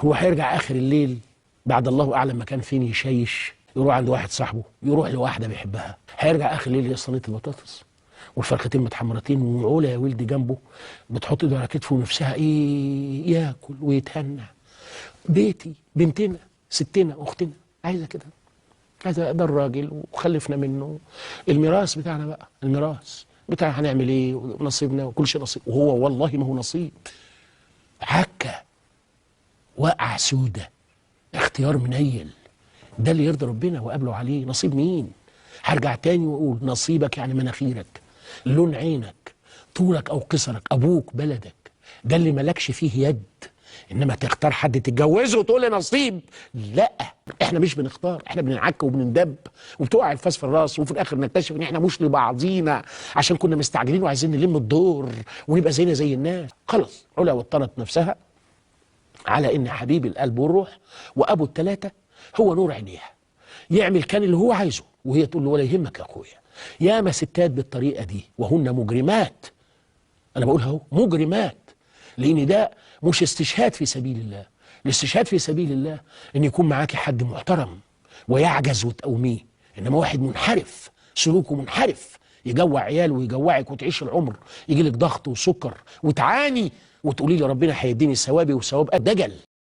هو هيرجع اخر الليل بعد الله اعلم ما كان فين يشيش، يروح عند واحد صاحبه، يروح لواحدة بيحبها، هيرجع اخر الليل صينية البطاطس والفرختين متحمرتين وعوله يا ولدي جنبه بتحط ايده على كتفه ونفسها ايه، ياكل ويتهنى. بيتي، بنتنا، ستنا، اختنا، عايزه كده، عايزه ده الراجل وخلفنا منه، الميراث بتاعنا بقى، الميراث بتاع هنعمل ايه ونصيبنا وكل شيء نصيب، وهو والله ما هو نصيب. عكه وقع سودة، اختيار منيل، ده اللي يرضي ربنا وقابله عليه. نصيب مين؟ هرجع تاني واقول نصيبك يعني مناخيرك، لون عينك، طولك او قصرك، ابوك، بلدك، ده اللي مالكش فيه يد. انما تختار حد تتجوزه وتقول لي نصيب، لا، احنا مش بنختار، احنا بننعك وبنندب وبتقع الفاس في الراس، وفي الاخر نكتشف ان احنا مش لبعضينا عشان كنا مستعجلين وعايزين نلم الدور ونبقى زينا زي الناس. خلاص، علا وطنت نفسها على ان حبيب القلب والروح وابو الثلاثة هو نور عينيها، يعمل كان اللي هو عايزه وهي تقول له ولا يهمك يا اخويا. ياما ستات بالطريقة دي وهن مجرمات، انا بقولها اهو مجرمات، لان ده مش استشهاد في سبيل الله. الاستشهاد في سبيل الله ان يكون معاكي حد محترم ويعجز وتقوميه، انما واحد منحرف، سلوكه منحرف، يجوع عياله ويجوعك وتعيش العمر يجي لك ضغط وسكر وتعاني وتقولي لي ربنا هيديني ثوابي وثواب دجل.